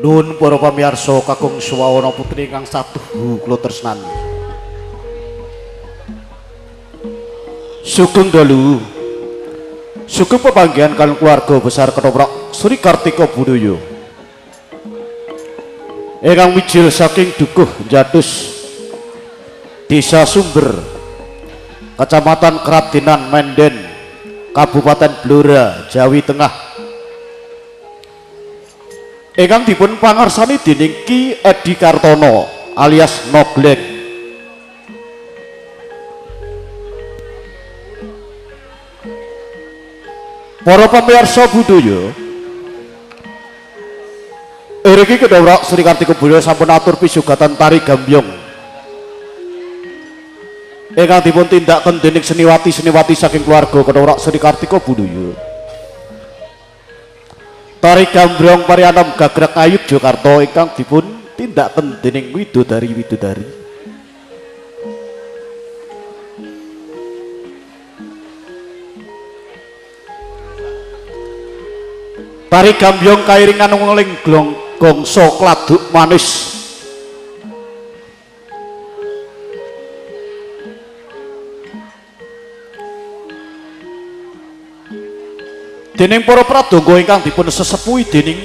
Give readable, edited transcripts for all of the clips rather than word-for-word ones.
Nuwun para pamirsa kakung suwawana putri ingkang satuhu kula tresnani. Sugeng dalu. Sugeng pepanggihan kaliyan keluarga besar Ketoprak Sri Kartika Budaya. Ingkang mijil saking Dukuh Jatus, Desa Sumber, Kecamatan Kradenan Menden, Kabupaten Blora, Jawi Tengah. Ingkang dipun pangarsani dening Ki Edi Kartono alias Noglek. Para pamirsa budaya, iriki Ketoprak Sri Kartika Budaya sampun atur pisugatan tari gambyong ingkang dipun tindakaken dening seniwati-seniwati saking keluarga Ketoprak Sri Kartika Budaya. Tari gambyong parianom gagrag Ngayogyakarta ingkang dipun tindakaken dening widodari-widodari. Tari gambyong kairingan nguling gongso kladuk manis. Dening para pradonga ingkang dipun sesepuhi dening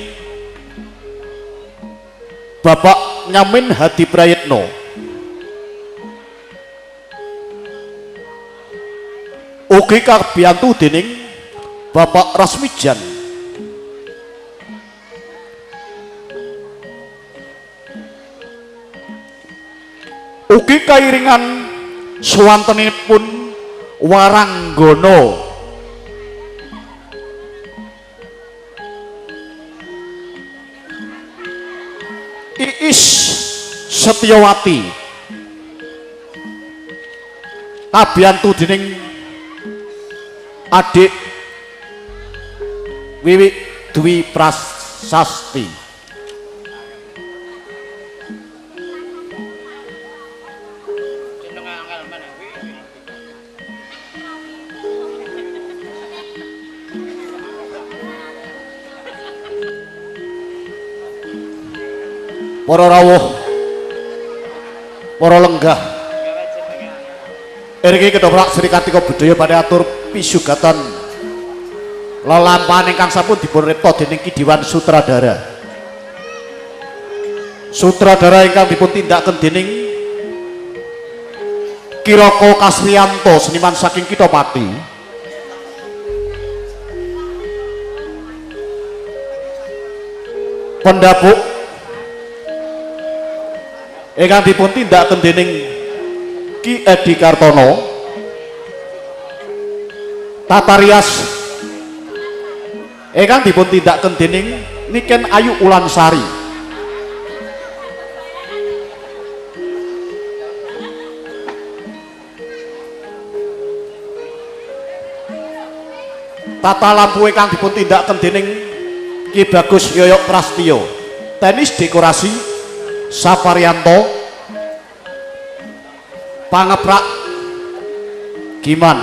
Bapak Nyamin Hadi Prayitno. Ugi kabiyantu dening Bapak Rasmijan. Ugi kairingan suwantenipun Waranggono. Iis Setiawati kabiyantu dening adik Wiwik Dwi Prasasti. Para rawuh, para lenggah, iriki Ketoprak Sri Kartika Budaya badhe atur pisugatan lelampahan ingkang sampun dipun ripta dening Ki Dewan Sutradara. Sutradara ingkang dipun tindakaken dening Ki Raka Kasrianto, seniman saking Kitha Pati. Pendapuk ingkang dipun tindakaken dening Ki Edi Kartono. Tata rias ingkang dipun tindakaken dening Niken Ayu Ulansari. Tata lampu ingkang dipun tindakaken dening Ki Bagus Yoyok Prasetyo. Teknis dekorasi Safarianto, pangeprak Giman.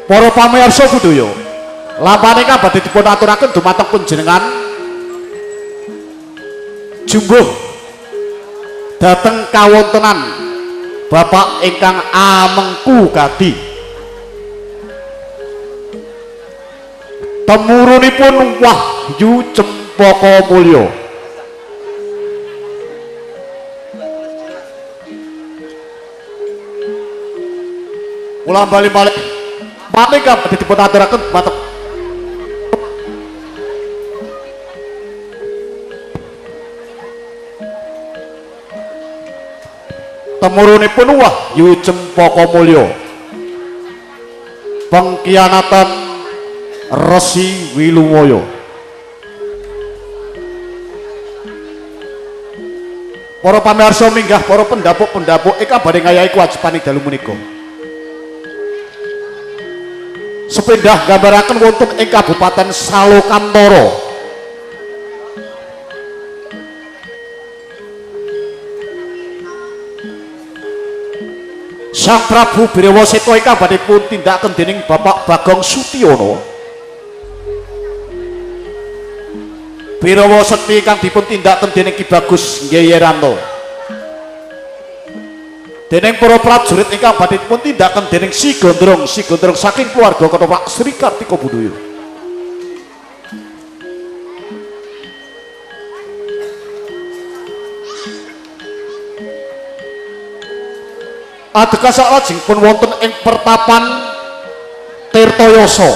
Para pamirsa budaya, lampahan ingkang badhe dipun aturaken dumateng panjenengan jumbuh dhateng kawontenan Bapak ingkang amengku gadi. Temurunipun Wahyu Cempaka Mulya. Kula bali malih panika badhe dipun aturaken dumateng temurunipun Wahyu Cempaka Mulya. Pengkhianatan Resi Wilumoyo. Para pamirsa minggah para pendapuk-pendapuk ingkang badhe ngayahi kewajiban ing dalu menika. Sepindah gambaraken wonten ing Kabupaten Salokantara. Sang Prabu Birawaseta ingkang badhe pun tindakaken dening Bapak Bagong Sutiono. Birawaseti ingkang dipun tindakaken dening Ki Bagus Ngeyeranto. Dening para prajurit ingkang badhe dipun tindakaken dening Si Gondrong, Si Gondrong saking keluarga Ketoprak Sri Kartika Budaya. Adegan saklajengipun wonten ing pertapan Tirtayasa.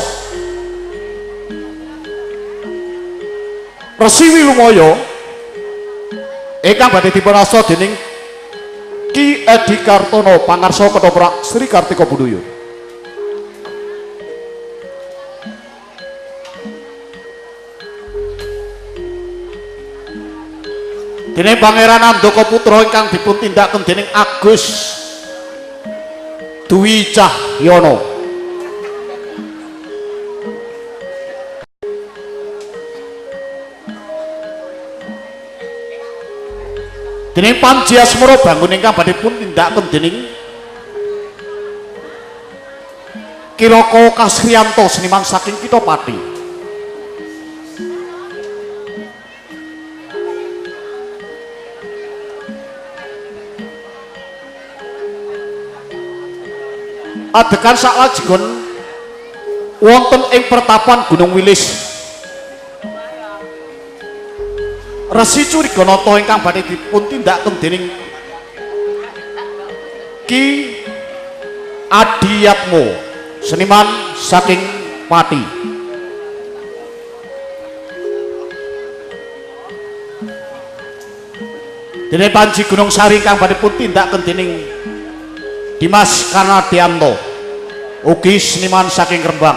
Resi Wilumaya ingkang badhe dipun asta dening Ki Edi Kartono pangarsa Ketoprak Sri Kartika Budaya. Dening Pangeran Andaka Putra ingkang dipun tindakaken dening Agus Dwi Cahyono. Dening Panji Asmara Bangun ingkang badhe pun tindakaken dening Kiroko Kasrianto seniman saking Kitha Pati. Adegan saklajengipun wonten ing pertapan Gunung Wilis. Resi Curiganata ingkang badhe dipun tindakaken dening Ki Adiyatmo seniman saking Pati. Dening Panji Gunung Sari ingkang badhe dipun tindakaken dening Dimas Kanadianto ugi seniman saking Rembang.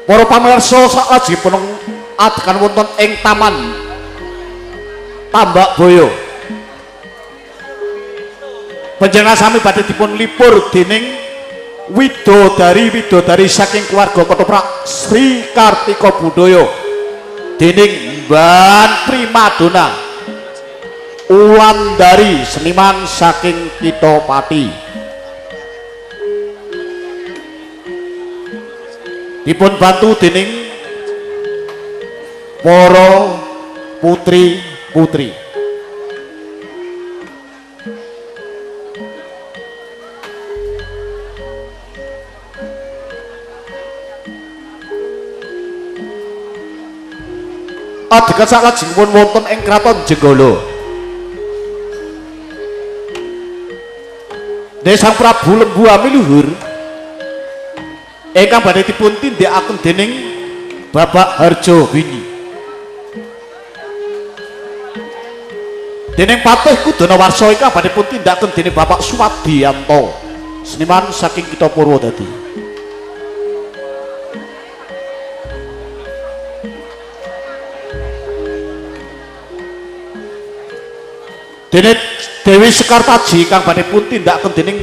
Para pamirsa saklajengipun adegan wonten ing Taman Tambak Boyo. Panjenengan sami badhe dipun lipur dening widodari-widodari saking keluarga Ketoprak Sri Kartika Budaya dening Mban Primadona Ulandari seniman saking Kitha Pati. Dipun bantu dening para putri-putri. Adegan saklajengipun wonten ing Kraton Jenggala. Sang Prabu Lembu Amiluhur ingkang badhe dipun tindakaken dening Bapak Harjo Wini. Dening Patih Kudana Warsa ingkang badhe dipun tindakaken dening Bapak Suwadiyanto seniman saking Kitha Purwodadi. Dene Dewi Sekartaji ingkang badhe pun tindakaken dening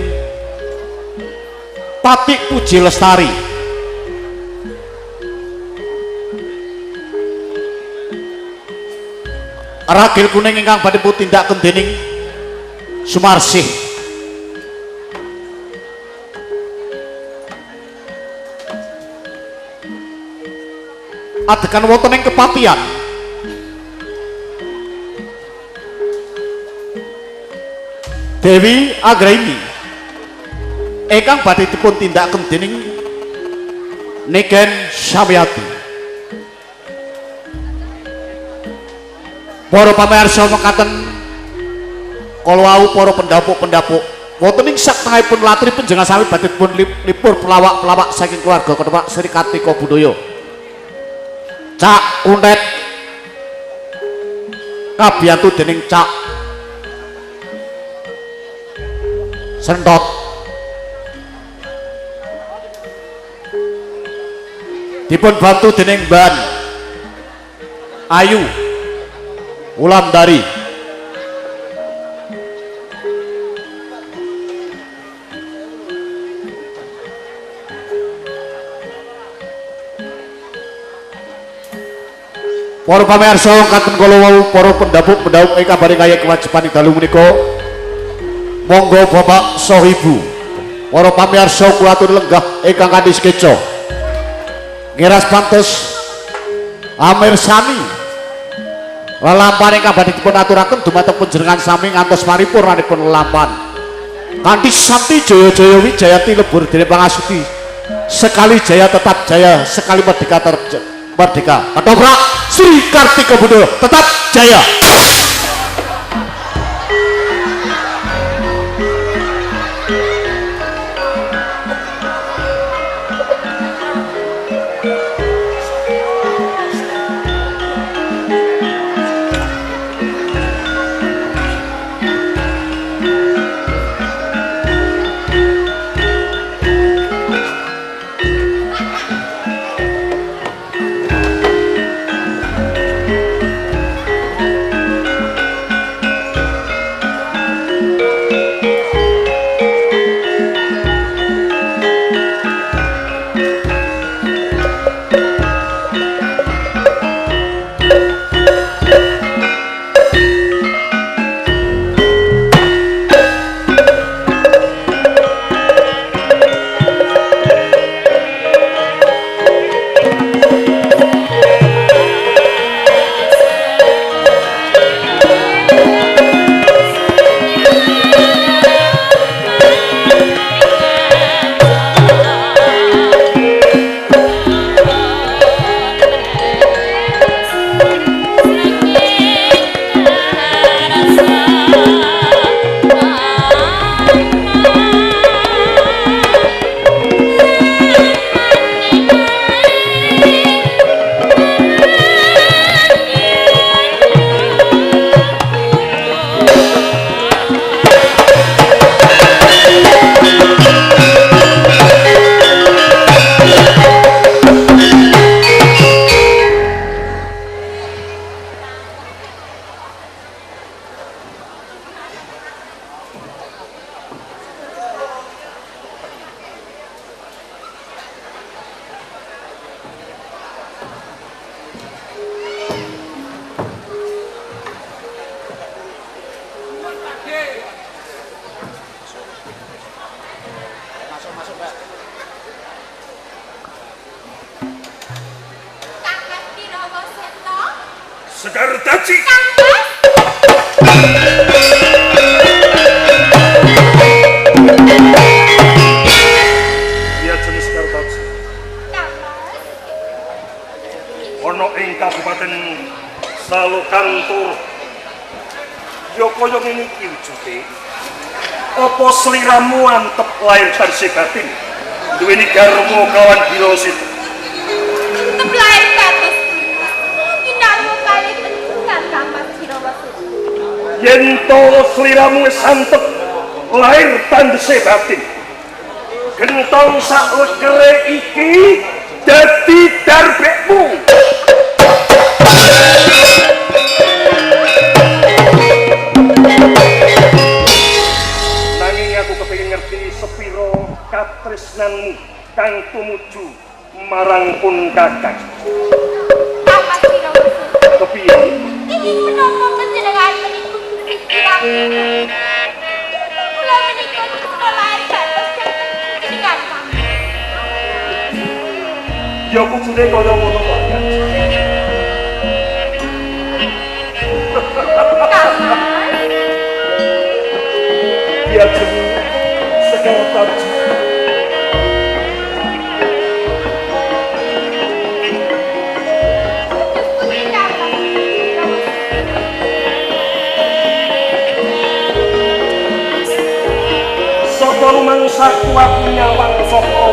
Tatik Puji Lestari. Ragil Kuning ingkang badhe pun tindakaken dening Sumarsih. Adegan wonten ing Kepatihan. Dewi Anggraini ingkang badhe dipun tindakaken dening Niken Samyati. Para pamirsa mekaten kala wau para pendapuk-pendapuk wonten ing saktengahipun latri panjenengan sami badhe dipun lipur pelawak-pelawak saking keluarga Ketoprak Sri Kartika Budaya. Cak Kuntet kabiyantu dening Cak Sentot. Dipun bantu dening Ban Ayu Wulandari. Para pamirsa katen kala wau para pendhapuk-pendhapuk ingkang badhe kaya kewajiban ing dalu menika. Monggo Bapak saha Ibu, para pamirsa kula aturi lenggah ingkang kanthi sekeca. Ngiras pantes amirsani lelampahan ingkang badhe dipun aturaken dumateng panjenengan sami ngantos paripurnanipun lelampahan. Kanthi santi jaya-jaya wijayanti lebur dene pangasuti. Sekali jaya tetap jaya, sekali merdeka tetap merdeka. Ketoprak Sri Kartika Budaya tetap jaya. Sekar Taji. Ya jenis Sekar Taji. Ana ing Kabupaten Salokantur. Ya kaya ngene iki wujude. Apa sliramu antep lahir tansih batin? Duweni garwa kawan Birosita. Antep lahir batin. Kinarwa kali tenan Kang Birosita. Yen to sliramu wis antep lahir tandese batin. Gentong sak lekere iki dadi darbekmu. Nanging aku kepengin ngerti sepiro katresnanmu kang tumuju marang pun kakang. Kang Mas Birosita. Kepiye? Iki menapa panjenengan menika Gusti Kang? Kula menika kula lahir batos jenengan Kang. Ya kudune kaya ngono kok. Kang Mas. Ya jeneng Sekar Taji. Saka rumangsaku aku nyawang saka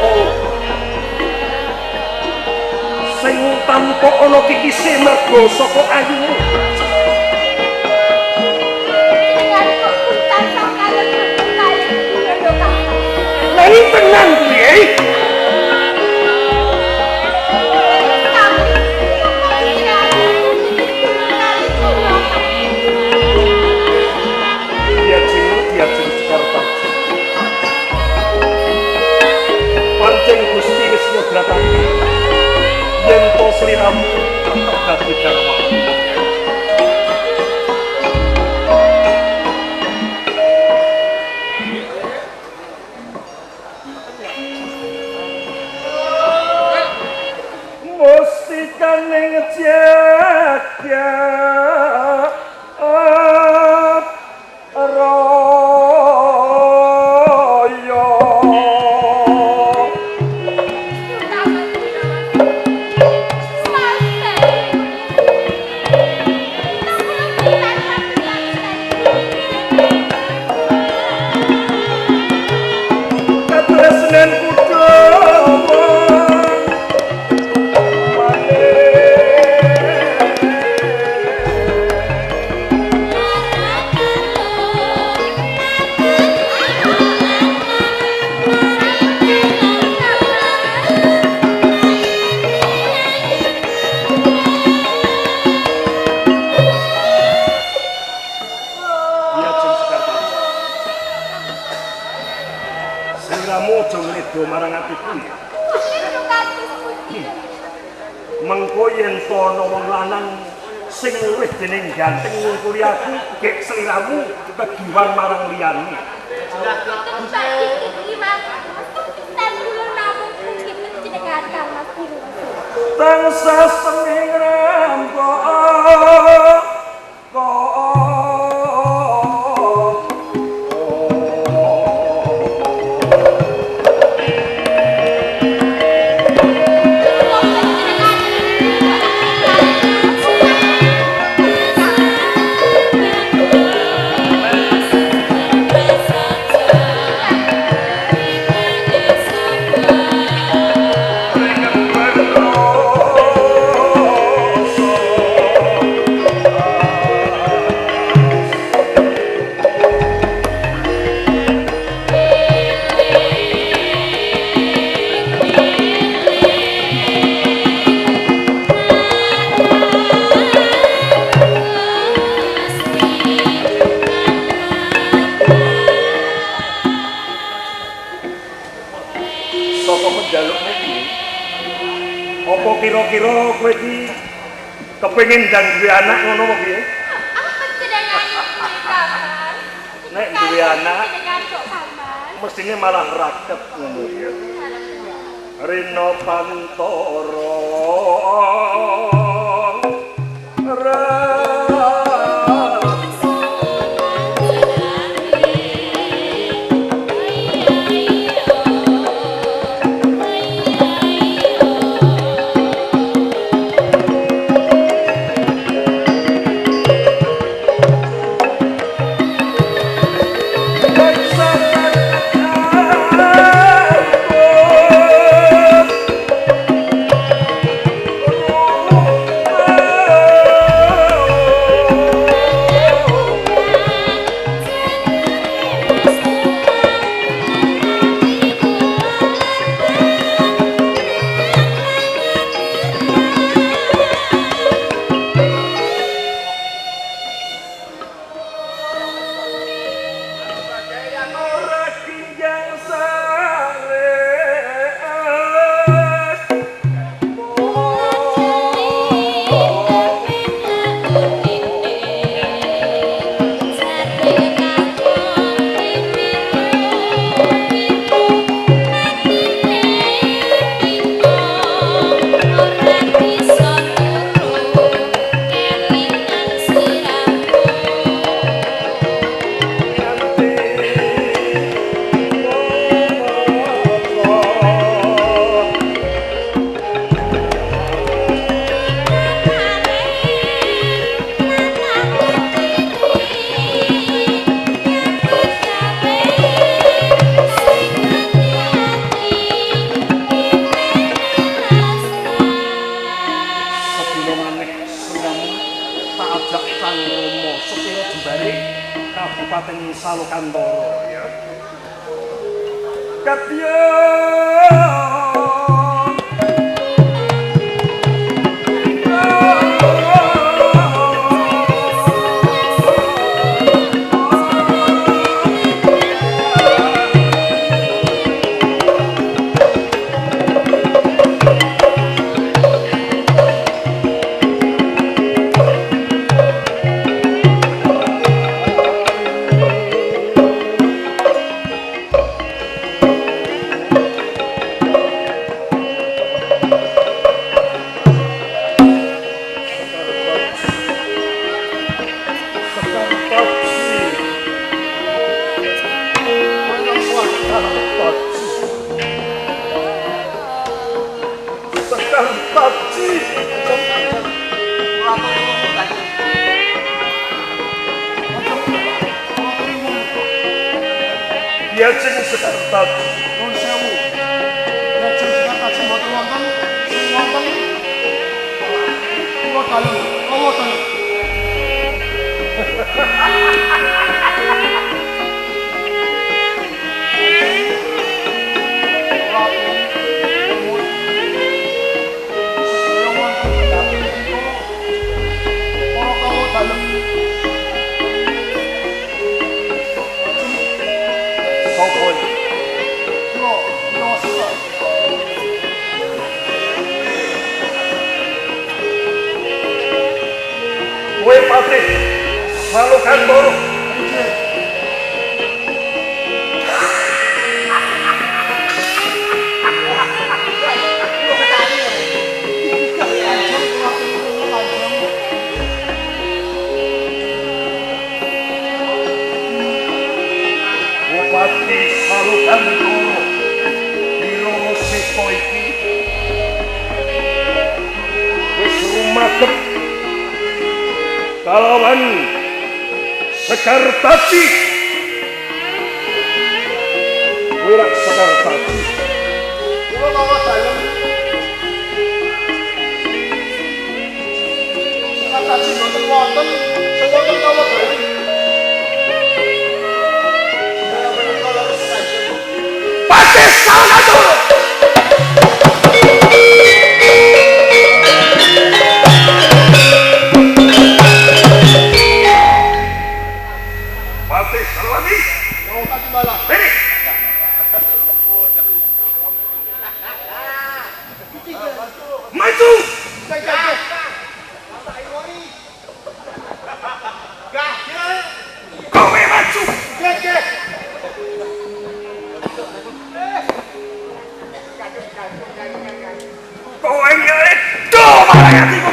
sing tanpa ana kikise mergo saka ayumu. Nanging tenan kuwi. Ya jeneng Sekar Taji. Pancen Gusti wis nyodratake yen to sliramu tetep Dadi garwa. Musikaning jagat raya. Katresnan kudawa marang atiku ya. Mengko yen to ana wong lanang sing luwih dening ganteng ngungkuli aku, gek sliramu kegiwan marang liyane. Tansah senging rambok kira-kira kowe iki kepengin ndang duwe anak ngono apa piye? Nek duwe anak mestine malah raket ngono ya. Rino Pantoro Kabupaten Salokantara ya. Kadya Yajeng Sekartaji. Nuwun sewu. Yajeng Sekartaji mboten wonten sing wonten kula dalem, kula dalem. Kowe patih Salokantara. Bupati Salokantara Wiraseta iki wis rumadhep kalawan Sekartaji. Kowe rak Sekartaji. Kula kawula dalem. Sekartaji mboten wonten, sing wonten kawula dalem. Patih Salokantara. Maju! Kowe maju! Kowe nyeledo marang atiku.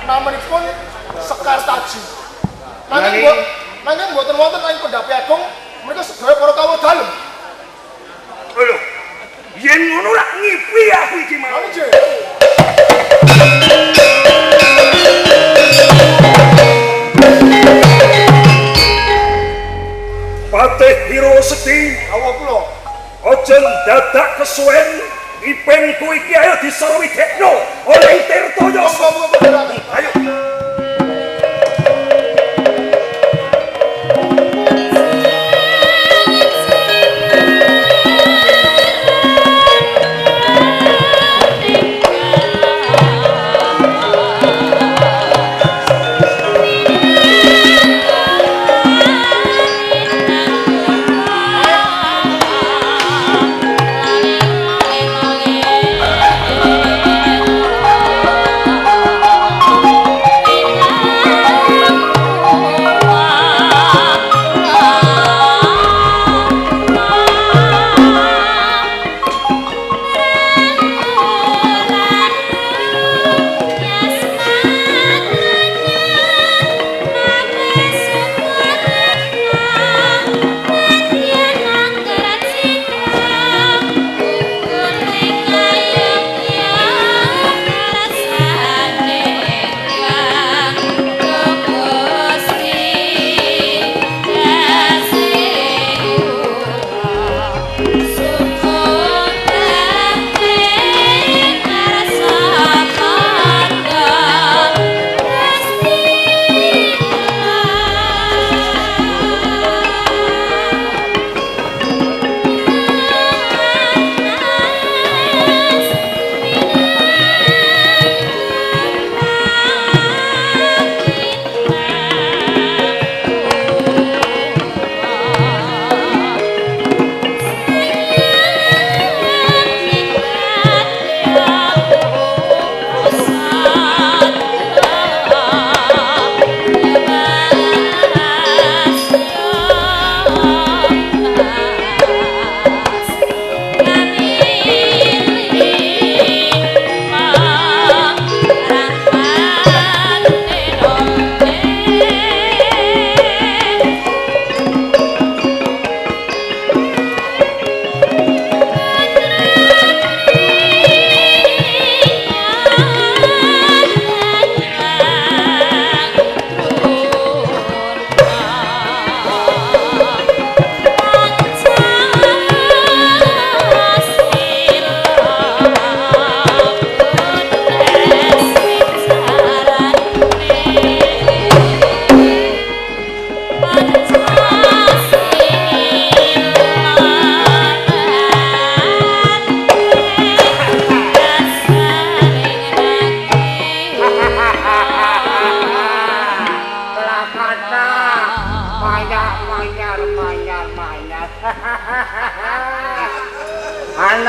Namanipun Sekartaji. Nanging mboten wonten ing Pendhapi Agung mereka sedaya para kawula dalem. Lho, yen ngono rak ngipi aku iki mau. Patih Wiraseti, kawula kula. Aja dadak kesuwen ipengku iki ayo diserwidekno oleh Tirtoyasa. Ayo.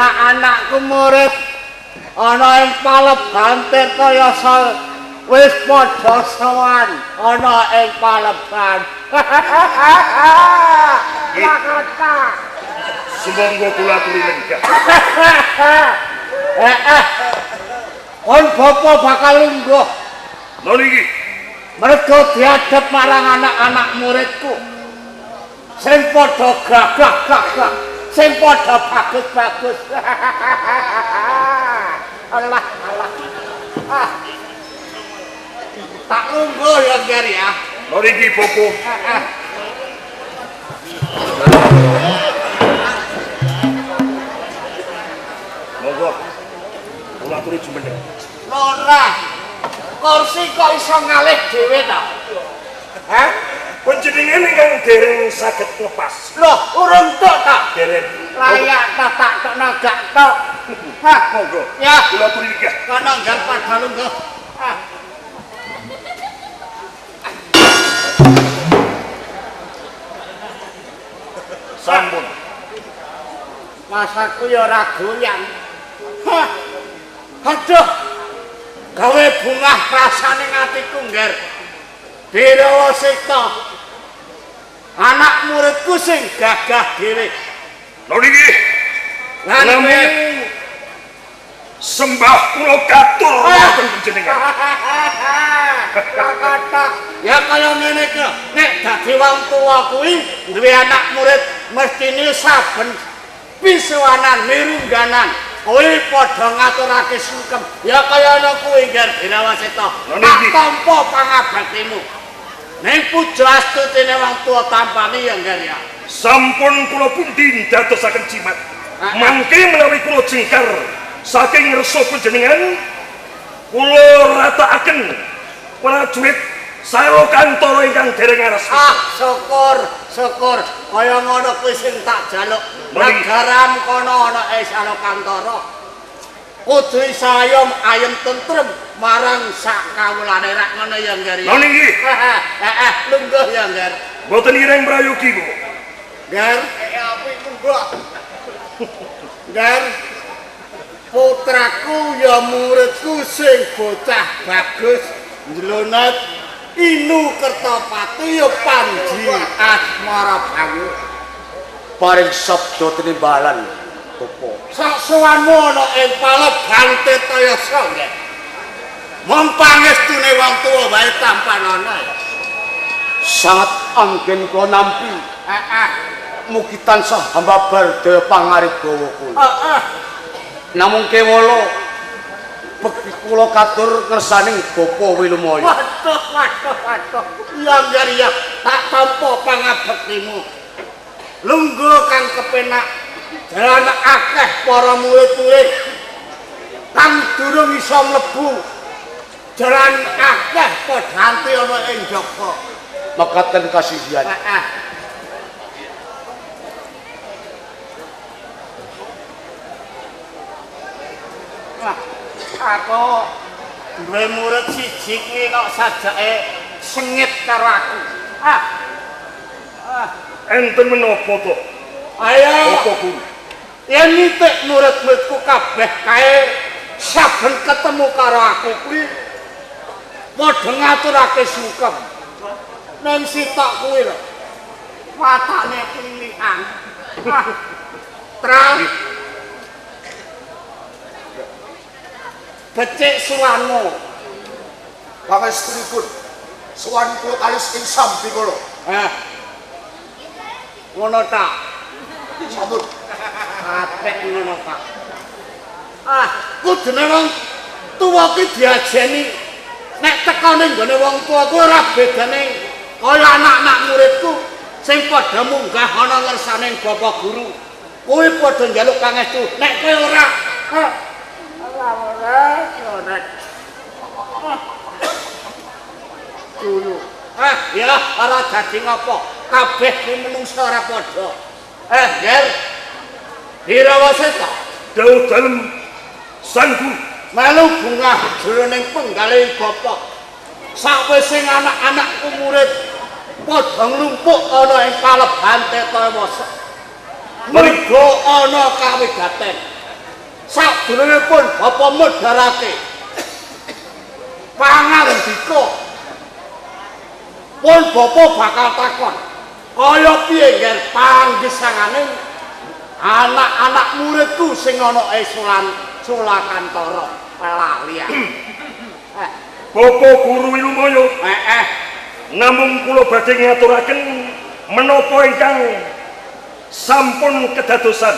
Anak-anakku murid ana ing paleban Tirtayasa wis padha sowan ana ing paleban. Lakata. Sumangga kula aturi lenggah. Kon bapa bakal lungguh. Lha niki mergo diadep marang anak-anak muridku sing padha gagah-gagah, sing padha bagus-bagus. Alah, alah. Ah. Tak lungguh ya, Ger ya. Lha niki bapa. Monggo. Kula aturi jumeneng. Ora. Kursi kok iso ngalih dhewe ta? Hah? Panjenengan ingkang dereng saged ngepas. Loh, urung tok ta? Dereng. Layak ta tak tokno gak tok. Hah, monggo. Ya, kula aturi lenggah. Kono ngger padha lungguh. Ah. Sampun. Masaku ya ora goyang. Hah. Aduh. Gawe bungah rasane atiku, Ngger. Birawasita. Anak muridku sing gagah dhewe. Lha niki. Lan sembah kula katur wonten panjenengan. Kata ya kaya ngene iki, nek dadi wong tuwa kuwi duwe anak murid mestine saben pisowanan mirungganan kuwi padha ngaturake sungkem. Ya kaya ana kuwi, Ngger Birawasita. Tak tampa pangabektimu. Ning puja astutine wong tuwa tampani ya, Ngger ya. Sampun kula pundi ndadosaken jimat. Mangke menawi kula jengkar saking ngersa panjenengan, kula ratakaken prajurit Salokantara ingkang dereng aras. Ah, syukur, syukur. Kaya ngono kuwi sing tak jaluk. Nagaram kono ana ing Salokantara. Kudu sayom ayem tentrem marang sak kawulane rak ngono ya, Ngger. Lha niki. Heeh, lungguh ya, Ngger. Mboten ireng prayogi kok. Ngger, apik mungguh. Ngger. Putraku ya muridku sing bocah bagus njlonet Inu Kertapati ya Panji Asmara Bangu. Paring sabda tinimbalan bapa. Sak sowanmu ana ing paleban Tirtayasa nggih. Mung pangestune wong tuwa wae tampanana. Sangat anggen kula nampi. Heeh. Mugi tansah hambabar daya pangaribawa kula. Heeh. Namung kewala bekti kula katur ngersaning Bapa Wilumaya. Waduh, waduh, waduh. Ya, Ngger ya, tak tampa pangabektimu. Lungguh kang kepenak, jalan akeh para murid-murid kang durung iso mlebu. Jalan akeh padha anti ana ing jaba. Mekaten kasihan. Heeh. Wah, aku duwe murid siji kuwi kok sajake sengit karo aku. Ah. Ah, enten menapa to? Ayo. Apa guru? Yen nitik murid-muridku kabeh kae saben ketemu karo aku kuwi padha ngaturake sungkem. Ning sitok kuwi lho. Watane pilihan. Ah. Tra becik suwanmu. Pangestunipun suwan kula kalis ing sambi kula. Eh. Ngono ta? Sampun. Apik ngono ta. Ah, kudune wong tuwa ki diajeni. Nek teka ning nggone wong tuwa ku ora bedane kaya anak-anak muridku sing padha munggah ana ngersane bapak guru. Kuwi padha njaluk pangestu. Nek kowe ora, ora. Dulu. Ah, ya ora dadi ngapa. Kabeh kuwi menungsa ora padha. Eh, Nger. Birawaseta, dawuh dalem sang guru. Melu bungah jroning penggalih bapa. Sawise anak-anakku murid padha nglumpuk ana ing paleban Tirtayasa. Mergo ana kawigaten. Sadurungipun Bapak medharake pangandika pun Bapak bakal takon kaya piye ngger panggesangane anak-anak muridku sing ana ing Sulakantara lalian. Bapak Guru Wilumaya, namung kula badhe ngaturaken menapa ingkang sampun kedadosan.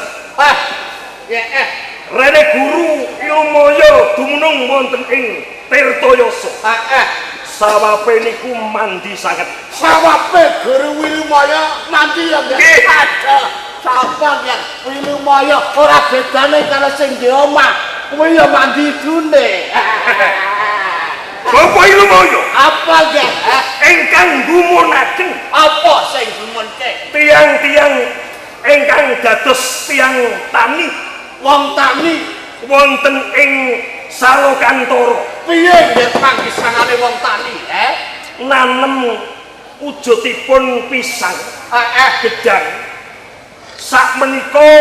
Rene Guru Wilumaya dumunung wonten ing Tirtayasa. Sawape niku mandi sanget. Sawape Guru Wilumaya mandi ya nggih. Sapa ya Wilumaya ora bedane karo sing di omah. Kuwi ya mandi idune. Bapak Wilumaya, apa nggih? Ingkang gumunaken apa sing gumunke? Tiang-tiang ingkang dados tiang tani, wong tani wonten ing Salokantara. Piye nggih panggisangane wong tani, Nanem wujudipun pisang, gedang. Sak menika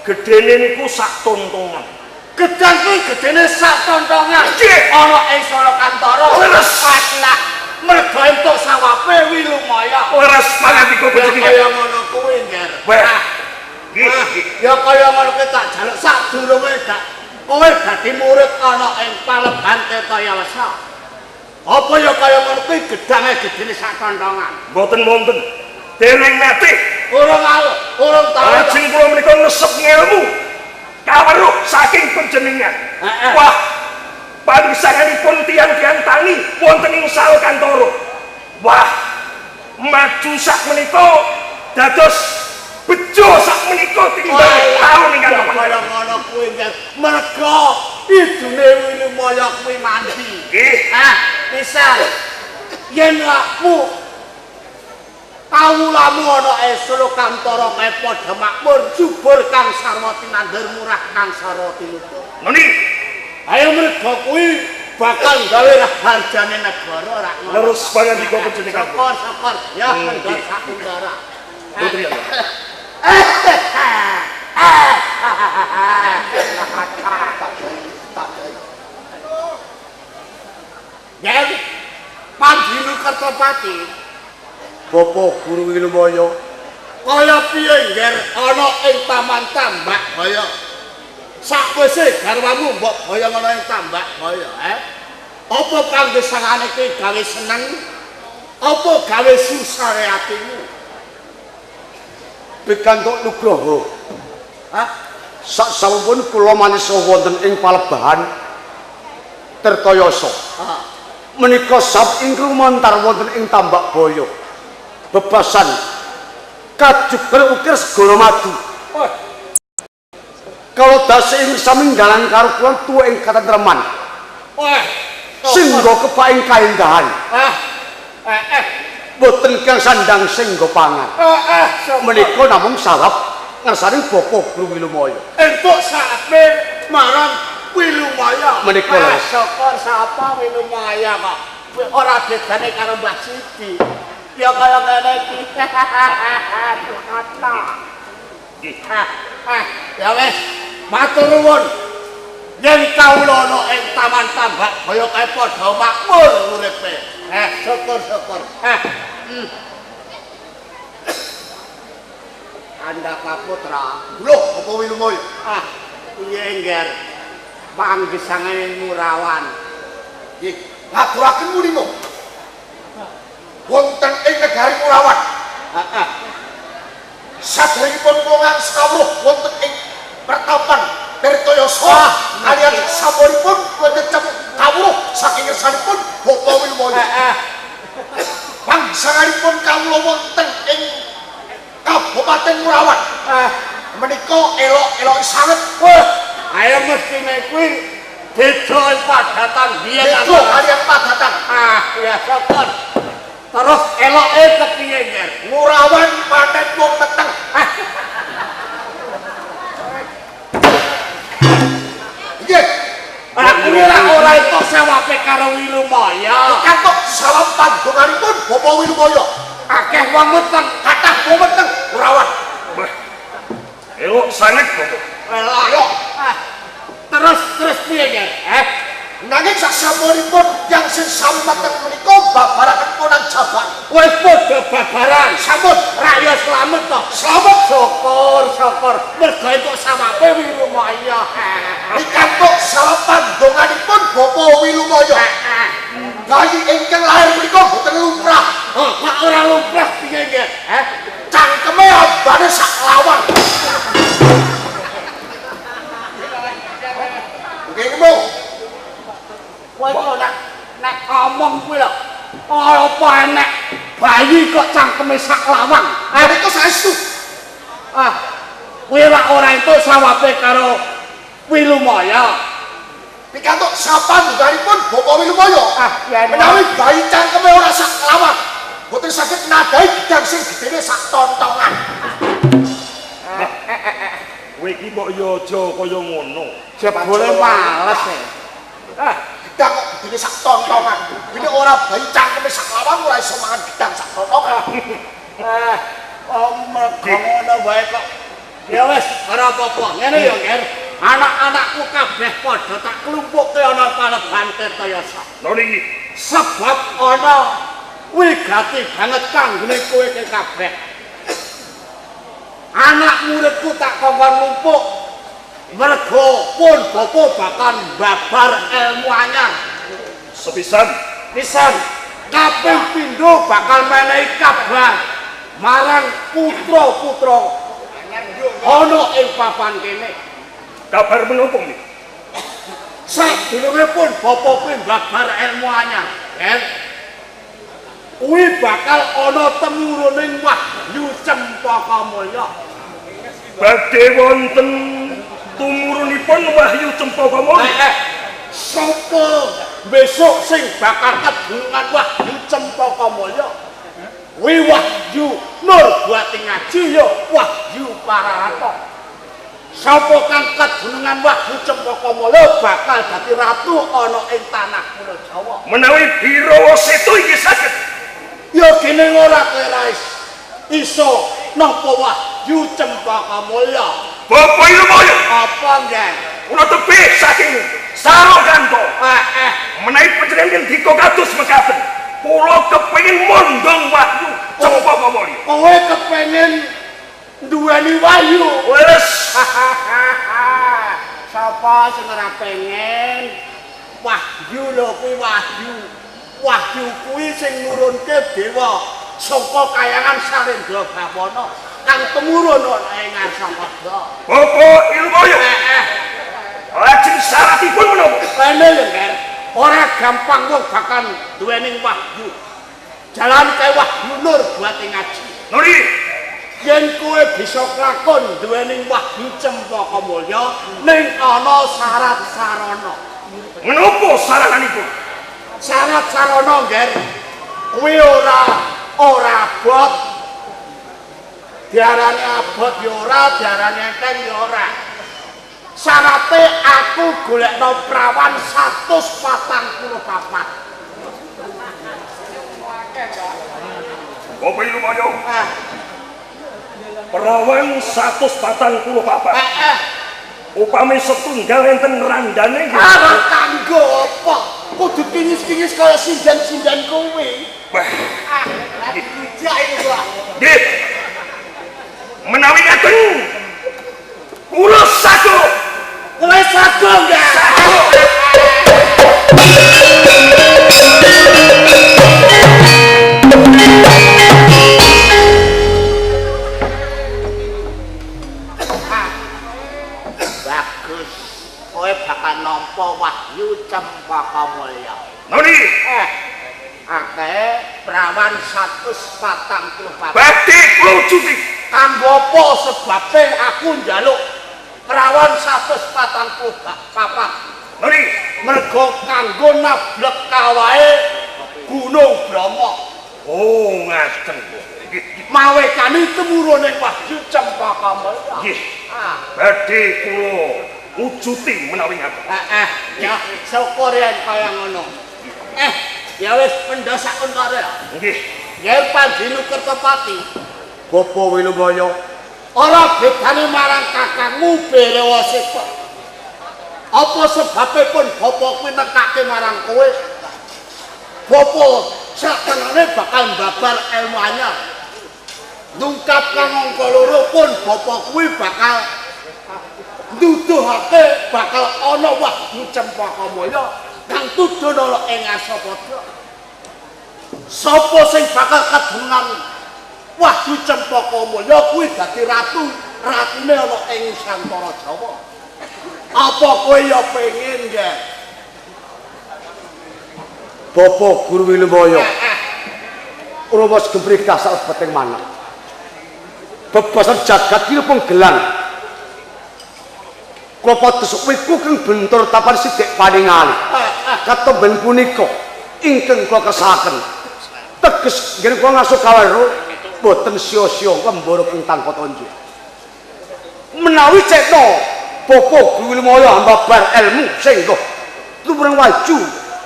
gedene niku sak tontongan. Gedang kuwi gedene sak tontongan. Ana ing Salokantara. Leres. Lah, mergo entuk sawape Wilumaya. Leres pangandika panjenengan. Kaya ngono kuwi, Ngger. Ya kaya ngono kuwi tak jaluk sadurunge gak kowe dadi murid ana ing Paleban Tirtayasa. Apa ya kaya ngono kuwi gedange gedene sak tontongan? Mboten wonten. Dereng nate. Urung tau. Lajeng kula menika nesep ngelmu kaweruh saking panjenengan. Wah, panggisanganipun tiang-tiang tani wonten ing Salokantara. Wah, maju sak menika dados bejo sak menika tinimbang taun ingkang kaya ngono kuwi nggih. Merga idune Wilumaya kuwi mandi. Nggih. Misal yen awakmu kawulamu ana ing Salokantara kae padha makmur, subur kang sarwa tinandur, murah kang sarwa tinutup. Noni. Ayo merga kuwi bakal gawe raharjane negara ra ngono. Leres pangandika panjenengan. Syukur, syukur. Ya kendor sakundara. Putri. Yen Panjinu Kertopati Bapak Guru Wilumaya kaya piye ngger ana ing Taman Tambak Baya. Sakwise garwamu mbok boyong ana ing Tambak Baya, Apa panggesangane kuwi gawe seneng? Apa gawe susah atimu? Pikantuk nugroho. Sak sampun kula manisa wonten ing Palebahan Tirtayasa. Menika sab ingkang lumantar wonten ing Tambak Baya. Bebasan kajuber ukir segara madu. Kalau dase ing saminggalan karo kula tuwa ing katentreman. Singgo kepak ing kaendahan. Boten kang sandang singgo pangan. Menika namung sawab ngersani Bapak Guru Wilumaya. Entuk sape marang Wilumaya. Menika lho. Syukur sapa Wilumaya kok. Ora bedane karo Mbah Siti. Ya kaya ngene iki. Ya wis, matur nuwun. Yen kawula ana ing Taman Tambak Baya kae padha makmur uripe. Syukur-syukur. Andhaka Putra. Lho, apa Wilumaya? Piye ngger? Panggesangane Murawan. Nggih, ngaturaken mulima. Wonten ing negari Murawan. Saderengipun kula ngawruh wonten ing pertapan Tirtayasa kaliyan sampuripun kula nyecep kawruh saking ngersanipun Bapak Wilumaya. Pangsanganipun kawula wonten ing Kabupaten Murawan. Menika elok-elok sanget. Wah, ayo mestine kuwi beda padatan biyen. Beda kaliyan padatan. Ya syukur. Terus eloke kepiye, Nger? Ngurawan panen wong meteng. Nggih. Aku ora entuk sawape karo Wilumaya. Kantuk sawab pandonganipun Bapak Wilumaya. Akeh wong meteng, kathah wong meteng Ngurawan. Elok sanget, Bapak. Elok. Terus piye, Ger? Nanging sasampunipun tiyang sing sami mateng menika babaraken ponang jabang. Wis padha babaran. Sampun Raya slamet to. Slamet. Syukur, syukur. Mergo entuk sawabe Wilumaya. Pikantuk sawab pandonganipun Bapak Wilumaya. Bayi ingkang lahir menika boten lumrah. Oh, kok ora lumrah piye, Ger? Cangkeme ambane sak lawang. Nggih, Bu. Kowe kok nek ngomong kuwi lho. Apa enek bayi kok cangkeme sak lawang? Niku saestu. Ah, kuwi lak ora entuk sawabe karo Wilumaya. Pikantuk sapandhukanipun Bapak Wilumaya. Ah, menawi bayi cangkeme ora sak lawang, boten saged nadhahi gedang sing gedene sak tontongan. Kowe iki mbok yo aja kaya ngono. Jebule males e. Ah, gedang kok gedene sak tontongan. Ini ora bayi cangkeme sak lawang ora iso mangan gedang sak tontongan. Oh, mergo ngono wae kok. Ya wis, ora apa-apa. Ngene ya, Ger. Anak-anakku kabeh padha tak klumpukke ana paleban Tirtayasa. Lho niki sebab ana wigati banget kanggone kowe kabeh. Anak muridku tak kongkon ngumpuk mergo pun bapa bakal babar ilmu anyar. Sepisan pisan kaping pindho bakal menehi kabar marang putra-putra ana ing papan kene. Kabar menapa niki? Sadurunge pun bapa kuwi babar ilmu anyar, Ger. Kuwi bakal ana temuruning Wahyu Cempaka Mulya. Badhe wonten tumurunipun Wahyu Cempaka Mulya. Sapa besok sing bakal kedunungan Wahyu Cempaka Mulya? Kuwi Wahyu Nur Buati Ngaji ya Wahyu Pararata. Sapa kang kedunungan Wahyu Cempaka Mulya bakal dadi ratu ana ing tanah Pulo Jawa. Menawi Birawa Setu iki saged. Ya gene ora kowe ra iso nampa Wahyu Cempaka Mulya. Bapak Wilumaya. Apa nggih? Kula tebih saking Sarokanto. Menawi panjenengan ngendika kados mekaten, kula kepengin mondhong Wahyu Cempaka Mulya. Kowe kepengin duweni wahyu. Wes. Sapa sing ora pengen wahyu lho kuwi wahyu. Wahyu kuwi sing nurunke dewa saka kayangan Salendra Bawana kang tumurun ana ing Ngarsapada. Bapak Ilmoyo. Lajeng syaratipun menapa? Kene lho, Ger. Ora gampang wong bakal duweni wahyu. Jalan kae Wahyu Nur buat ngaji. Nuri. Yen kowe bisa klakon duweni Wahyu Cempaka Mulya ning ana syarat sarana. Menapa sarananipun? Syarat sarana, Ger. Kuwi ora abot. Diarani abot ya ora, diarani enteng ya ora. Syarate aku golekno prawan 144. Bapak Ilmoyo. Perawan 144. Upami setunggal enten randane nggih. Ora kanggo apa? Kudu kinyis-kinyis kaya sinden-sinden kowe. Wah. Dijak iku, Pak. Nggih. Menawi ngaten kula sago. Kowe sago nggih? Sago. Bagus. Kowe bakal nampa Wahyu Cempaka Mulya. Noni. Akeh prawan 144. Badhe kula wujudi. Kanggo apa sebabe aku njaluk prawan 144? Noni. Mergo kanggo nablek kawahe Gunung Bromo. Oh, ngaten. Mawe kami temurune Wahyu Cempaka Mulya. Nggih. Badhe kula wujudi menawi ngaten. Ya syukur yen kaya ngono. Ya wis pendha sak untara ya. Nggih. Yen Pandinu Kertapati, Bapak Wilumaya, ora bedane marang kakangmu Birawa Seta. Apa sebabe pun bapa kuwi nekake marang kowe? Bapa saktenane bakal mbabar ilmu anyar. Nungkap kang angka loro pun bapa kuwi bakal nuduhake bakal ana wahyu Cempaka Mulya kang tudana ing Asapada. Sapa sing bakal kadungan wahyu Cempaka Mulya kuwi dadi ratu, ratune ana ing Nusantara Jawa. Apa kowe ya pengin nggih? Bapak Guru Wilumaya. Rumus gembrigah salebeting manah. Bebasan jagat ki pun gelang. Kula pados wiku kang bentur tapan sithik paningali. Katemben punika ingkang kula kersakaken. Teges nggih kula ngaso kawruh boten sia-sia lembara kang tanpa tonjo. Menawi cetha Bapak Guru Wilumaya ambabar ilmu sehingga tumreng waju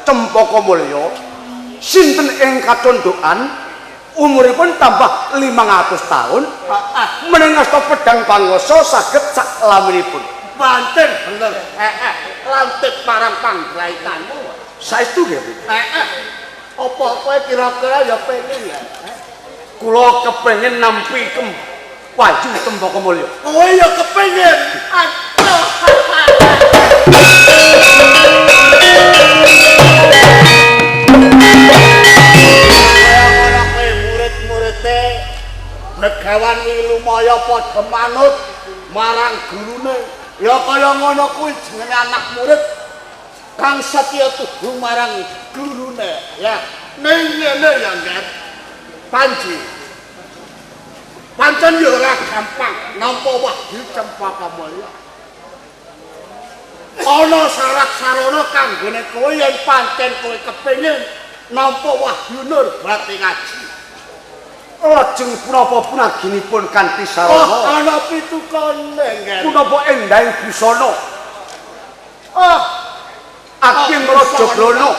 Cempaka Mulya sinten ing kacondokan umuripun tambah 500 tahun mening asta pedang pangwasa saged sak laminipun. Pancen bener. Lantip marang panggraitanmu. Saestu nggih. Apa kowe kira-kira ya pengen ya? Kula kepengin nampi waju Cempaka Mulya. Kowe ya kepengin. Aduh. Ora kowe murid-muride Begawan Wilumaya padha manut marang gurune. Ya kaya ngono kuwi jenenge anak murid kang setya tuhu marang gurune. Ya ning ngene ya Nggih. Panji. Pancen ya ora gampang nampa wahyu Cempaka Mulya. Ana syarat sarana kanggone kowe yen pancen kowe kepengin nampa wahyu nur bate ngaji. Lajeng punapa punaginipun kanthi sarana? Oh, ana pitukane nggih. Punapa endahing busana? Oh, ageng Raja Blana.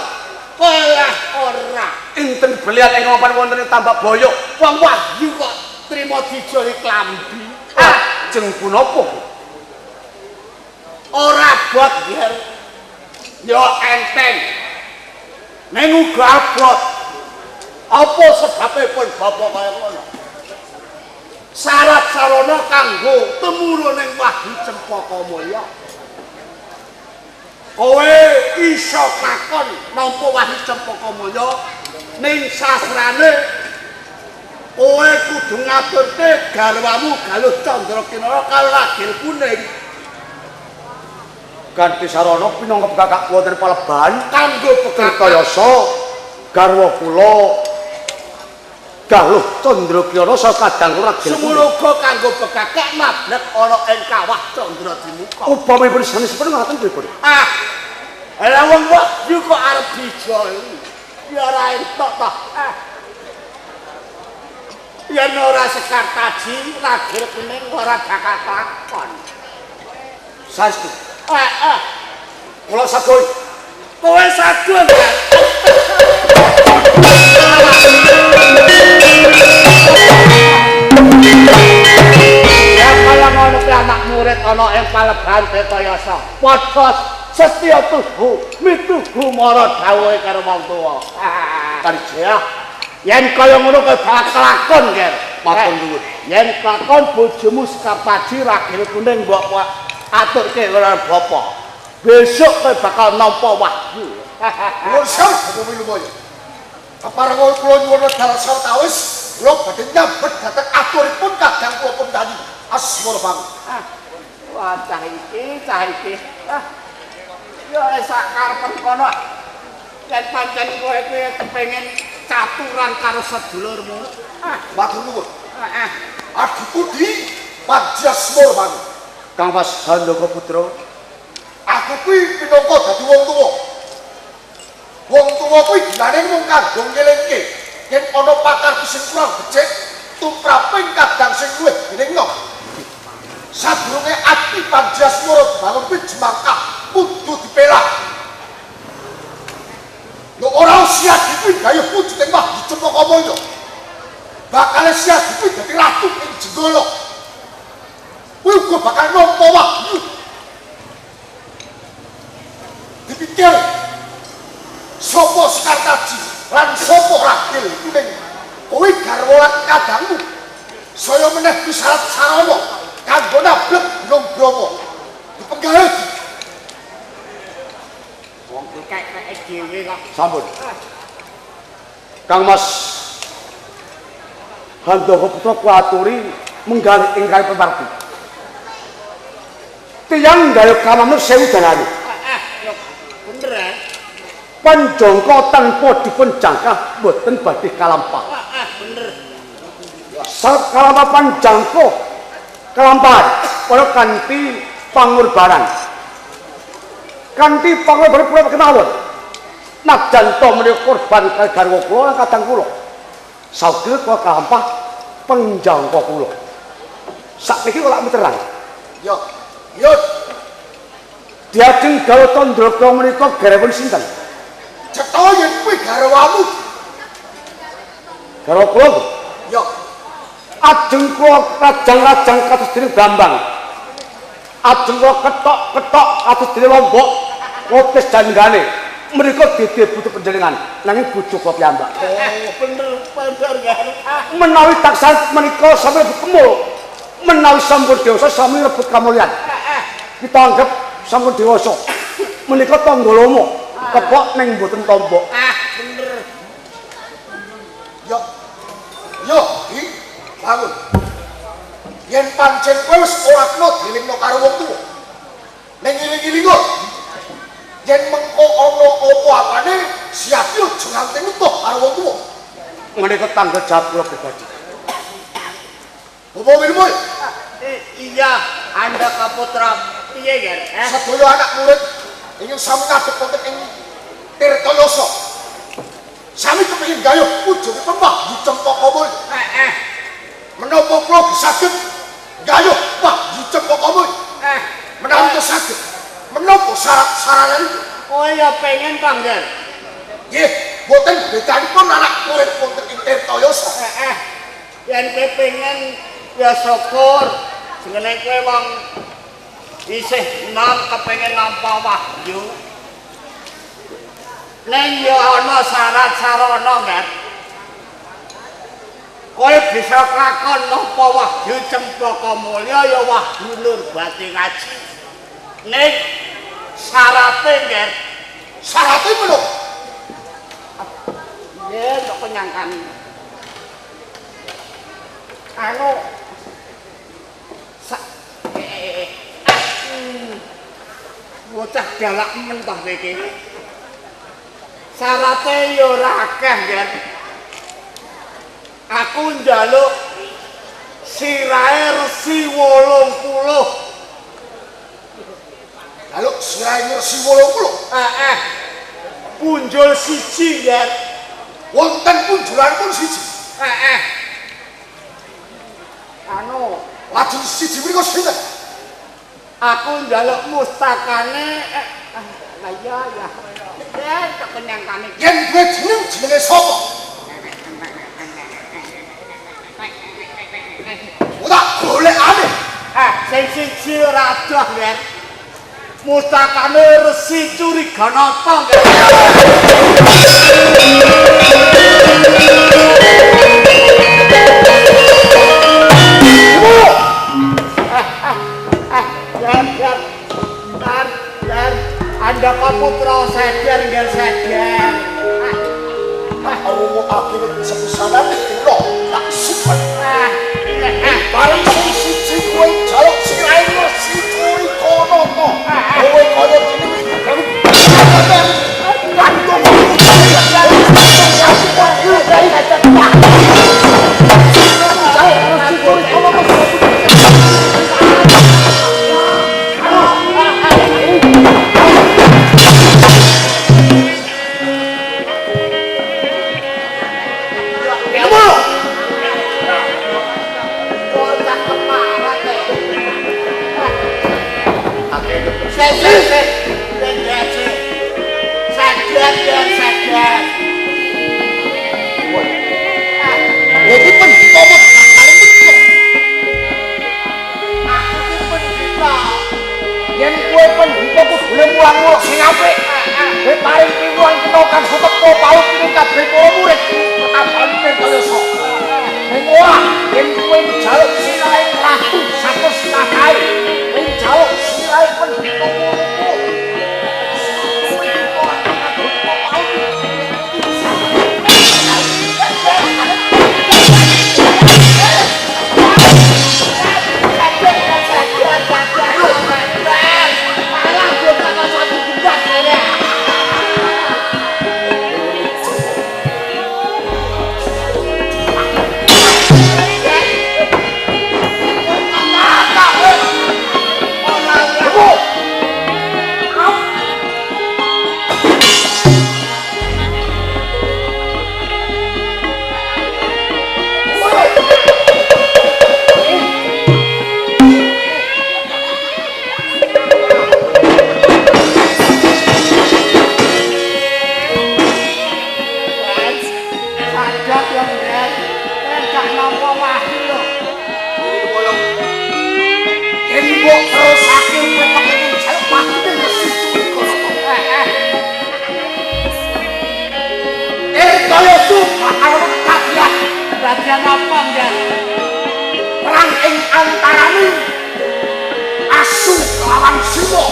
Kolah ora. Inten belian ing papan wonten ing Tambak Boyo. Wong wahyu kok trima dijoli klambi. Lajeng punapa? Ora abot nggih. Ya enteng. Ning uga abot. Apa sebabe pun bapa kaya ngono? Syarat sarana kanggo temurun ning wahyu Cempaka Mulya. Kowe iso kakon nampa wahyu Cempaka Mulya ning sasrane kowe kudu ngaturke garwamu Galuh Candra Kinara karo Ragil Kuning. Kanthi sarana pinangka pekakak wonten palebahan kanggo Kertayasa garwa kula Galuh Candra Kirana sakadang Ragil Kuning. Semono kanggo pekakak mablek ana ing kawah Candra Dimuka. Upamipun sanesipun ngaten pripun? Ah. Lah wong wahyu kok arep dijoli. Ya ora entuk toh. Ah. Yen ora Sekar Taji, Ragil Kuning ora bakal takon. Saestu. Heeh. Kula saguh. Kowe saguh. Ya kaya ngono kuwi anak murid ana ing palebahan Tirtayasa. Padha setya tuhu mituhu mara dawuhe karo wong tuwa. Karjaya. Yen kaya ngono kowe bakal lakon, Ger. Matur nuwun. Yen lakon bojomu Sekar Taji Ragil Kuning mbok aturke karo bapa. Besok kowe bakal nampa wahyu. Nuwun sewu Bapak Wilumaya. Kepareng kula nyuwun wekdal sawetawis kula badhe nyambet dhateng aturipun kadang kula pun tani. Asmara bangun. Ah. Wah, cah iki, cah iki. Ah. Ya sak karepen kono. Yen pancen kowe kuwi kepengin caturan karo sedulurmu. Ah, matur nuwun. Heeh. Adi pundi Panji Asmara bangun. Kang Mas Handaka Putra, aku kuwi pinangka dadi wong tuwa. Wong tuwa kuwi ginane mung kanggo ngelingke yen ana pakarti sing kurang becik tumraping kadang sing luwih dening no. Sadurunge ati Panji Asmara bangun kuwi jemangkah kudu dipelah. Lho ora siadi kuwi gayuh wujuding wahyu Cempaka Mulya. Bakale siadi kuwi dadi ratu ing Jenggala. Kuwi uga bakal nampa wahyu. Pikir sapa Sekartaji lan sapa Ragil Kuning? Kowe garwa lan kadangmu. Saya meneh pisarat sarana kanggo nablek Gunung Bromo. Dipenggahe. Wong kek-keke dhewe kok. Sampun. Kang Mas Handaka Putra kuaturi menggalih ing kali pemargi. Tiyang gayuh kamamnu sewu dalane. Bener eh? Panjangka tanpa dipun jangkah boten badhe kalampah. Bener. Kalampah panjangka kalampahan para kanthi pangorbanan. Kanthi pangorbanan kula kemawon. Najan to menika korban garwa kula lan kadang kula. Saugel kula kalampah panjangka kula. Sakniki kula miterang. Yo. Yo. Diajeng gawe Tandraka menika garwanipun sinten? Cetha yen kuwi garwamu. Garwa kula. Yo. Ajeng kula rajang-rajang kados dening Brambang. Ajeng kula ketok-ketok kados dening Lombok. Ngotes janggane. Menika dede butuh panjenengan nanging bojo kula piyambak. Oh, bener bener kan. Menawi taksah menika sami kemul. Menawi sampun dewasa sami rebut kamulyan. Kita anggap sampun dewasa. Menika tangga lomo, kepok ning mboten tombok. Ah, bener. Yo. Yo, iki bangun. Yen pancen kowe wis ora kena dilingno karo wong tuwa. Ning iling-ilingo. Yen mengko ana apa-apane, siap yo aja nganti metuh karo wong tuwa. Menika tanggung jawab kula pribadi. Bapak Wilmu. Iya, Handaka Putra piye yen? Sedaya anak murid ingin sami ngadhep wonten ing Tirtayasa. Sami kepengin gayuh wujudipun Wahyu Cempaka Mulya. Heeh. Menapa kula saged gayuh Wahyu Cempaka Mulya? Menawi to saged. Menapa syarat sarananipun? Kowe ya pengen to, Ngger? Nggih, boten bedanipun anak murid wonten ing Tirtayasa. Heeh. Yen kowe pengen ya syukur. Jenenge kowe wong isih enom kepengin nampa wahyu. Ning ya ana syarat sarana, Ngger. Kowe bisa kelakon nampa wahyu Cempaka Mulya ya wahyu Nurbati Ngaji. Ning syarate, Ngger. Syarate menapa? Nggih, kok penyangkani. Anu bocah galak men toh iki. Syarate ya ora akeh, Ngger. Aku njaluk sirahe resi 80. Njaluk sirahe resi 80? Heeh. Punjul siji, Ngger. Wonten punjulanipun siji. Heeh. Anu, lajeng siji menika sinten? Aku njaluk mustakane lah iya ya. Ya tak penyangkane. Yen duwe jeneng jenenge sapa? Ora golekane. Sing siji ora adoh, Ngger. Mustakane Resi Curiganata, Ngger. Handaka Putra seder ngger seder. Aku akhire sepisanan kula tak simpen. Bareng sing siji kowe jaluk sirahe Resi Curiganata. Kowe kaya dene wis Kowe pendhita kudune mulang-mulang sing apik. Kowe paring piwulang kena kanggo tepo paut ning kabeh para murid. Ketambahan Tirtayasa. Ning ora yen kowe njaluk sirahe ratu satus kae. Kowe njaluk sirahe pendhita kuwi. Perang ing antarane asu lawan singa.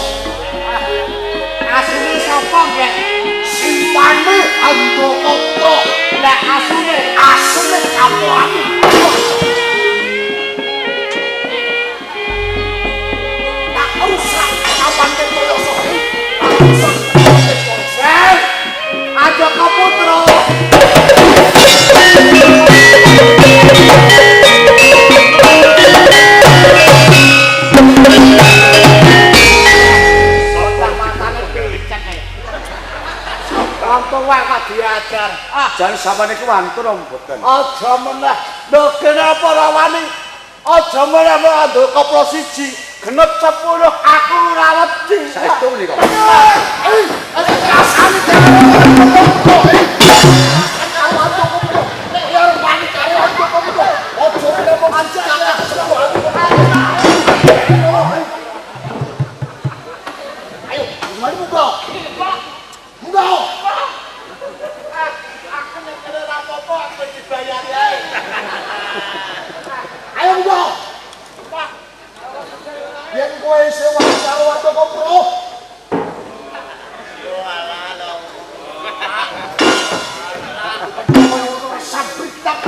Asune sapa, Nggih? Simpane Andakapura. Lah asune, asune Kapurati. Tak rusak kapan Tirtayasa. Tak rusak Tirtayasa. Andakapura. Diajar. Ah, jan sampeyan iku wantun apa mboten? Aja meneh. Lho kenapa ora wani? Aja meneh Andakapura siji, genep 10 aku ora wedi. Saestu menika. Rasane dhewe. Nek arep wani karo Andakapura, aja ngomong anjak. Ayo, mari munggah. Munggah. Ayo munggah. Yen kowe isih wani karo Andakapura. Yo alah lho. Sabrik tak.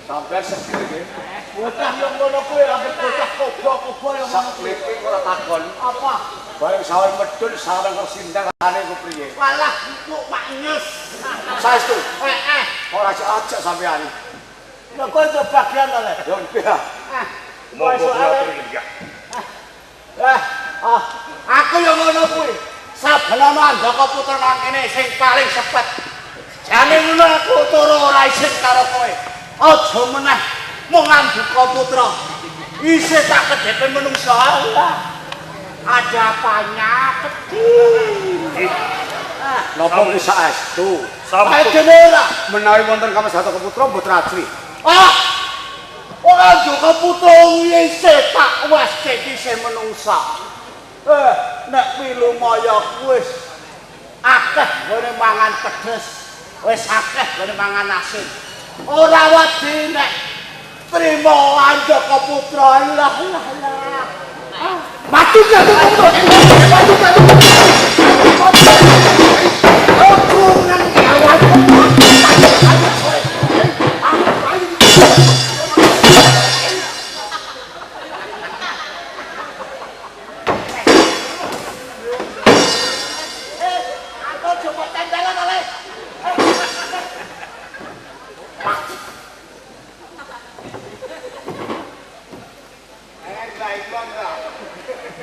Sampeyan seger nggih. Bocah yo ngono kuwi ambek bocah kobok-kobok yo ngono kuwi. Sakleke ora takon. Apa? Bareng sawen medhun sawen kok sindang rasane ku priye? Walah empuk Pak Nyus. Saestu. Heeh. Ora ajak sampeyan. Lha kok itu bagian ta, Le? Yo nggih. Ah. Monggo kula aturi lenggah. Ah, aku yo ngono kuwi. Saben ana Andakapura nang kene sing paling sepet. Jane ngono aku turu ora isin karo kowe. Aja meneh mung Andakapura. Isih tak kedhepe menungsa. Allah. Ada apanya kecil. Napa kuwi saestu? Sampun ora menawi wonten Kamas Andakapura mboten ajri. Ah. Ora Andakapura kuwi isih tak waske isih menungsa. Nek pilu maya wis akeh gone mangan pedes, wis akeh gone mangan asin. Ora wedi nek trimo Andakapura. Lah lah lah. Mati Andakapura. Mati Andakapura.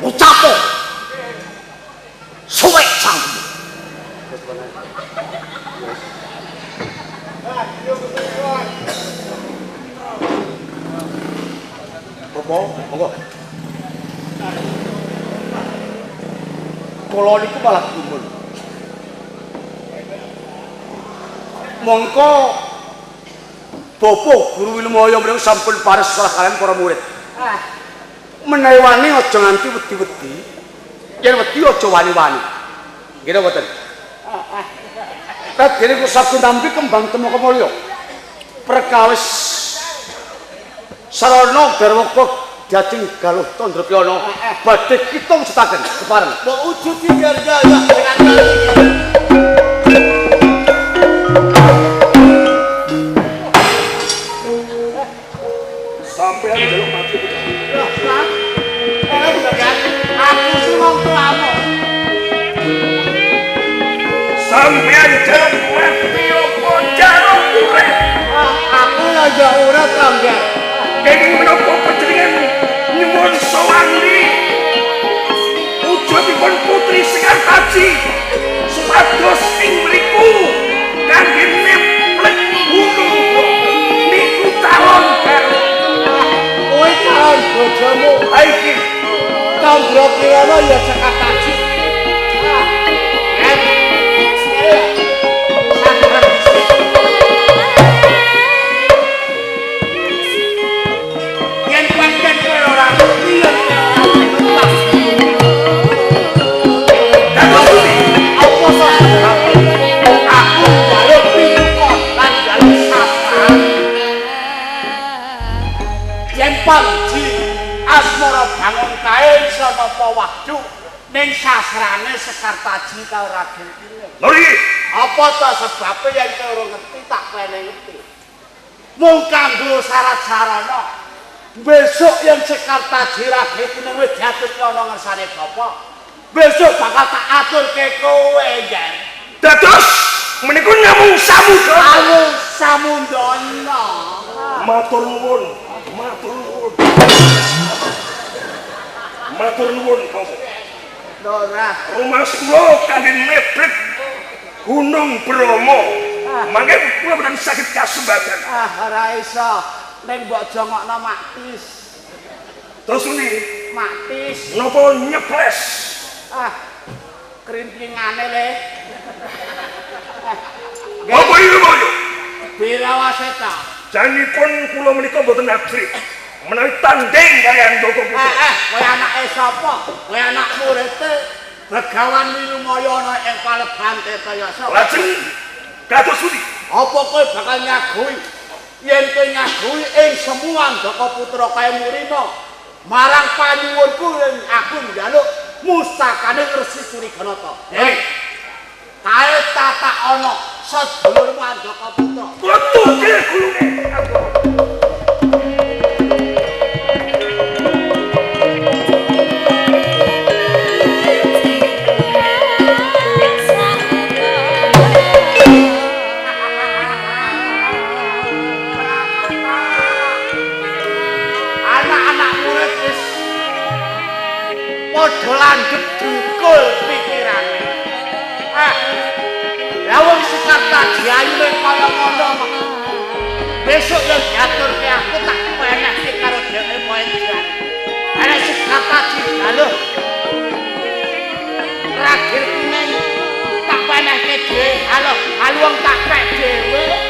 Ucapo suwek cangkemmu. Bapak, monggo. Kula niku malah gumun. Mongko Bapak Guru Wilmaya mriku sampun pares salah kalian para murid. Menawi wani aja nganti wedi-wedi. Yen wedi aja wani-wani. Nggih napa mboten? Radene Kusabda nampi kembang Temaka Mulya. Perkawis sarana Darwaka dajeng Galuh Candrapiyana badhe kita wujudaken kepareng. Mbok wujudi ya ya dengan sampeyan njaluk mati. Aku sing wong tuamu. Sampeyan njaluk mati apa njaluk urip? Aku lho ya urip to, nggih. Kenging menapa panjenengan nyuwun sowandi wujudipun putri Sekartaji supados ing mriku kangge nemplek gunung niku calon karo kowe calon bojomu. Ha iki Candrapiyana ya Sekartaji. Yen pancen kowe ora ngerti yen dados pundi? Apa sebabe aku njaluk pituko lan njaluk syafaat. Yen panji asmara bangun kae iso nampa wahyu ning sasrane Sekartaji karo Raden Pineng. Lho iki apa ta sebabe yen kowe ora ngerti tak pene ngerti. Mung kanggo syarat sarana. Besok yen Sekartaji Raden Pineng wis diaturke ana ngersane bapak, besok bakal tak aturke kowe, Yen. Dados menika namung samudana. Namung samudana. Matur nuwun, matur nuwun. Matur nuwun Bapak. Ora. Rumas kula kangge mebet Gunung Bromo. Mangke kula boten saged kasembadan. Ah, ora iso. Ning mbok jongokno Maktis. Terus pundi? Maktis. Napa nyeples? Ah. Krintingane le. Apa iki moyo? Birawaseta. Janipun kula menika mboten ajrih. Menawi tanding kaliyan Ndaka Putra. Kowe anake sapa? Kowe anak murite Begawan Wilumaya ana ing Paleban Tirtayasa. Lajeng kados pundi? Apa kowe bakal nyaguhi? Yen kowe nyaguhi ing semua Ndaka Putra kae murina marang panyuwunku yen aku njaluk mustakane Resi Curiganata. Hei. Kae tatak ana sedulurmu Andaka Putra. Kula tukil gulune. Anak-anak murid wis padha landhep dengkul pikirane. Ah. Lah wong Sekartaji ayune kaya ngono kok. Besok yen diaturke aku tak penehke karo dheweke poe jan. Ana Sekartaji galuh. Ragil kuning tak penehke dhewe. Halo, halu wong tak pek dhewe.